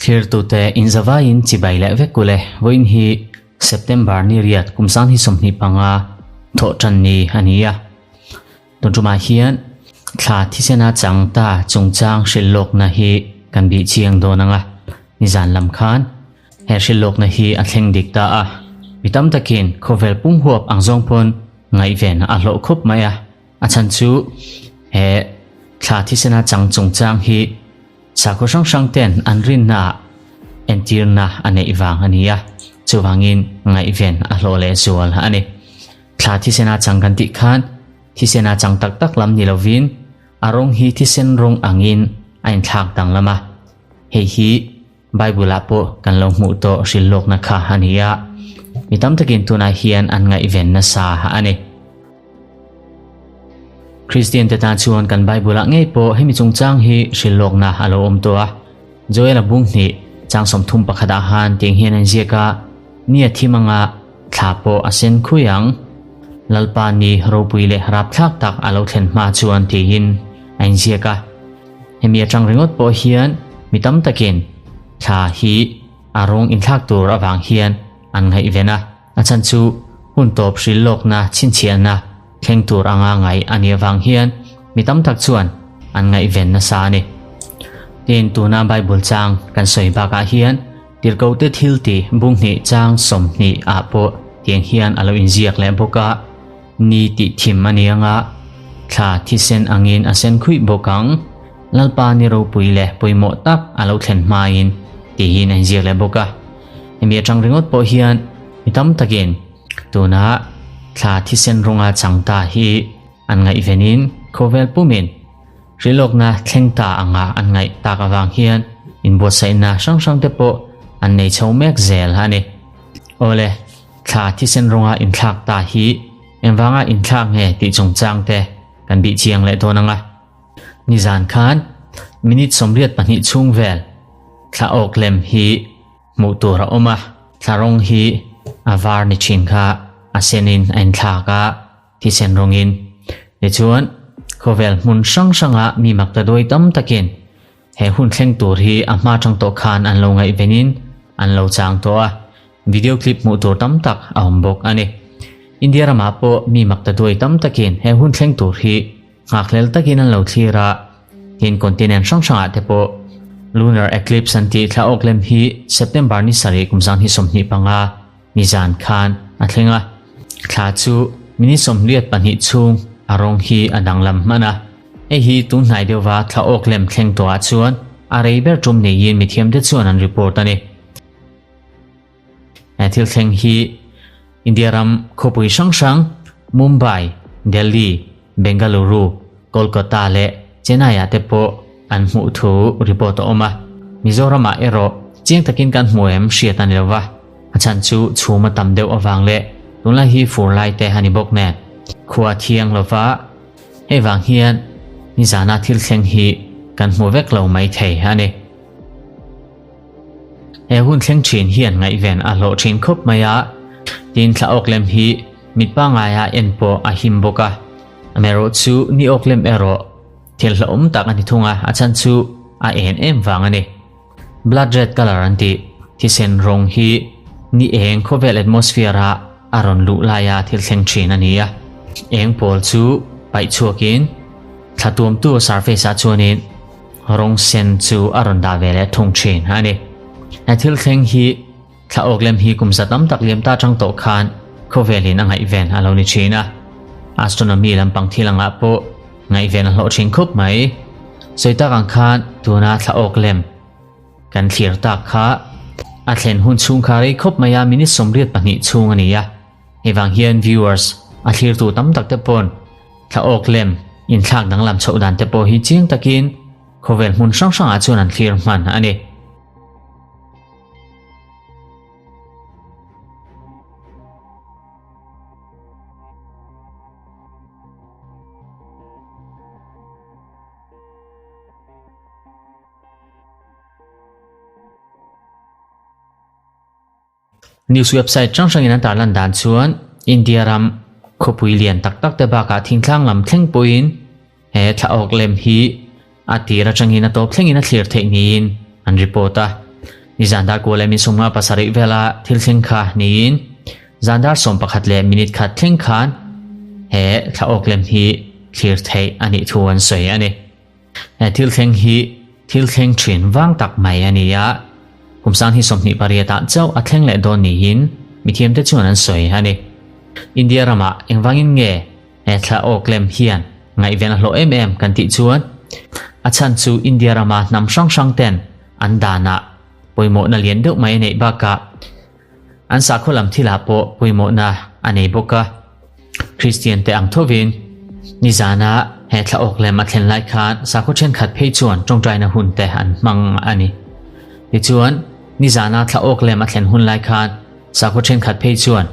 Thlirtute inzavaiin chibai leh vek ule vawiin hi September ni riat kum sang hi 25 thawh tan ni a ni a. Tun tumah hian thla thisena chang ta chungchang hrilh lawkna hi kan bih chiang dawn ang a, nizan lam khan he hrilh lawkna hi a thleng dik ta a, mi tam takin khawvel pum huap ang zawng pawn ngaihven a hlawh khawp mai a, a chhan chu he thla thisena chang chungchang hi sakhaw hrang hrang ten an rinna ah entirna a neih vang a ni a, chuvangin ngaihven a hlawh leh zual a ni. Thla thisena chang kan tih khan thisena chang tak tak lam ni lovin a rawng hi thisen rawng angin a inthlak danglam a. Hei hi Bible-ah pawh kan lo hmuh tawh hrilhlawkna kha a ni a, mi tam takin tunah hian an ngaihven nasa a ni. Kristian te tan chuan kan Bible-ah ngei pawh hemi chungchang hi hrilhlawkna a lo awm tawh a. Joel-a bung hnih chang 31 ah han tiang hian a inziak a, Ni a thim anga Thla pawh a sen khui ang. Lalpa ni ropui leh rapthlak tak a lo thlen hma chuan tiin a inziak a. Hemi atang ringawt pawh hian mi tam takin thla hi a rawng inthlak tur avang hian an ngaihven a. A chhan chu hun tawp hril lawkna chhinchhiahna thleng tur anga ngaih a nih avang hian mi tam tak chuan an ngaihven nasa a ni. Tin, tuna Bible chang kan sawi bakah hian Tirhkohte thil tih bung hnih chang 20 ah pawh tiang hian a lo inziak leh bawk a, ni tih thim a ni anga thla thisen angin a sen khuih bawk ang, Lalpa ni ropui leh pawimawh tak a lo thlen hmain tiin a inziak leh bawk a. Hemi atang ringawt pawh hian mi tam takin tuna thla thisen rawnga chang ta hi an ngaihvenin khawvel pumin Hrilhawkna thleng ta anga an ngaih tak avang hian inbuatsaihna hrang hrang te pawh an nei chho mek zel a ni. Awle, thla thisen rawnga inthlak ta hi engvanga inthlak nge tih chungchang te kan bih chiang leh dawn anga. Nizan khan minute 82 chhung vel thla awk lem hi hmuh tur a awm a, thla rawng hi a var ni thin kha a senin a inthlak a. Thisen rawngin. Tichuan, khawvel hmun hrang hranga mi makta duai tam takin he hun thleng tur hi a hma tang tawh khan an lo ngaihvenin an lo chang tawh a, video clip hmuh tur tam tak a awm bawk a ni. India ramah pawh mi makta duai tam takin he hun thleng tur hi nghakhlel takin an lo thlir a, tin continent hrang hrangah te pawh lunar eclipse an tih thla awk lem hi September ni sarih kum 2025 Nizan khan a thleng a, thla chu minute 82 chhung a rawng hi a danglam hman a. Hei hi tunhnai deuhva thla awk lem thleng tawhah chuan a rei ber tum neiin mithiamte chuan an report a ni. He thil thleng hi India ram khawpui hrang hrang Mumbai, Delhi, Bengaluru, Kolkata leh Chennai-ah te pawh an hmuh thu report a awm a. Mizoramah erawh chiang takin kan hmu em hriat a ni lova, a chhan chu chhum a tam deuh avang leh tunlai hi fur lai te a ni bawk nen khua thiang lova, hei vang hian nizana thil thleng hi kan hmu vek lo mai thei a ni. He hun thleng thin hian ngaihven a hlawh thin khawp mai a, tin thla awk lem hi mit pangaia en pawh a him bawk a, amaherawh chu ni awk lem erawh thil hlauhawm tak a ni thung a, a chhan chu a en em vang a ni. Blood red colour an tih thisen rawng hi ni eng khawvel atmosphere a a rawn luh laia thil thleng thin a ni a, eng pawl chu paih chhuakin thla tuamtu surface ah chuanin Rawng sen chu a rawn dah ve leh thung thin a ni. He thil thleng hi thla awk lem hi kum za tam tak liam ta tang tawh khan khawvelin a ngaihven a lo ni thin a. Astronomy lampang thil angah pawh ngaihven a hlawh thin khawp mai. Sawi tak ang khan tuna thla awk lem kan thlir tak kha a thlen hun chhung kha rei khawp mai a, minute 82 chhung a ni a. Hei vang hian viewers a thlirtu tam tak te pawn Thla awk lem, inthlak danglam chhoh dan te pawh hi chiang takin khawvel hmun hrang hrangah chuan an thlir hman a ni. News website hrang hrangin an tarlan dan chuan India ram khawpui lian tak tak te bakah thingtlang lam thleng pawhin he thla awk lem hi A tir atangin a tawp thlengin a thlir theih niin an report a. Nizan dar kual leh min sawmnga pasarih vela thil thleng kha niin zan dar 11 leh minute khat thleng khan he thla awk lem hi thlir theih a nih thu an sawi a ni. He thil thleng hi thil thleng thin vang tak mai a ni a, kum sang hi 28 ah chauh a thleng leh dawn niin mithiamte chuan an sawi a ni. India ramah engvangin nge He thla awk lem hian ngaihven a hlawh em em kan tih chuan a chhan chu India rama hnam hrang hrang ten an danah pawimawhna lian deuh mai a neih bakah an sakhaw lam thilah pawh pawimawhna a nei bawk a. Kristian te ang thovin nizana he thla awk lem a thlen lai khan sakhaw thenkhat phei chuan tawngtaina hun te an hmang a ni. Tichuan nizana thla awk lem a thlen hun lai khan Sakhaw thenkhat phei chuan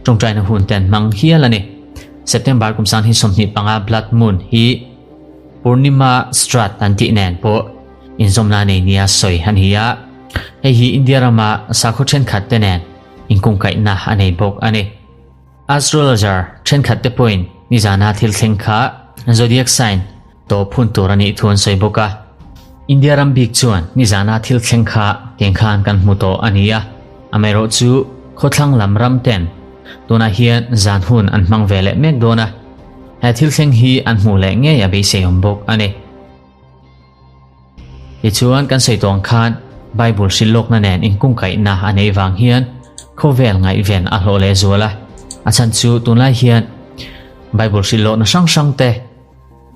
tawngtaina hun te an hmang hial a ni. September kum sang hi 25 Blood Moon hi Purnima Strat an tih nen pawh inzawmna nei nia sawi a ni a. Hei hi India rama sakhaw thenkhat te nen inkungkaihna a nei bawk a ni. Astrologer thenkhat te pawhin nizana thil thleng kha zodiac sign tawp hun tur a nih thu an sawi bawk a. India ram bik chuan nizana thil thleng kha tiang khan kan hmu tawh a ni a. Amaherawh chu khawthlang lam ram ten tunah hian zan hun an hmang ve leh mek dawn a. He thil thleng hi an hmuh leh ngei a beisei awm bawk a ni. Tichuan kan sawi tawh ang khan Bible hrilh lawkna nen inkungkaihna a neih vang hian khawvel ngaihven a hlawh leh zual a. A chhan chu tunlai hian Bible hrilh lawkna hrang hrang te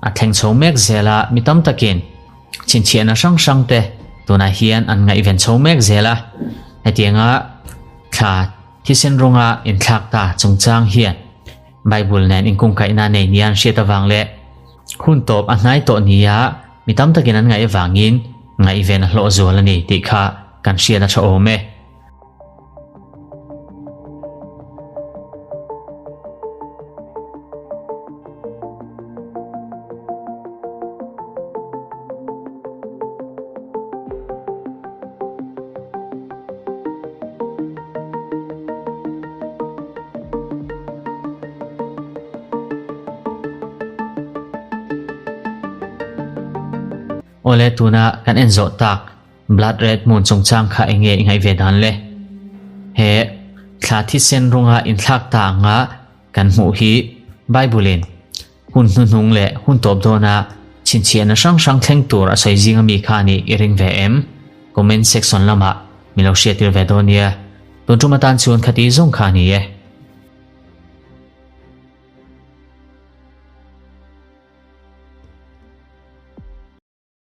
a thleng chho mek zel a, mi tam takin chhinchhiahna hrang hrang te tunah hian an ngaihven chho mek zel a. Hetianga thla thisen rawnga inthlak ta chungchang hian Bible nen inkungkaihna nei nia an hriat avang leh hun tawp a hnai tawh nia mi tam takin an ngaih avangin ngaihven a hlawh zual a ni tih kha kan hriat a tha awm e. Awle tuna kan en zawh tak Blood Red Moon chungchang kha enge i ngaih ve dan le? He thla thisen rawnga inthlak ta anga kan hmuh hi Bible-in hun hnuhnung leh hun tawp dawna chhinchhiahna hrang hrang thleng tur a sawi zing ami kha nih i ring ve em? Comment section lamah min lo hriattir ve dawn nia. Tun tum atan chuan khati zawng kha a ni e.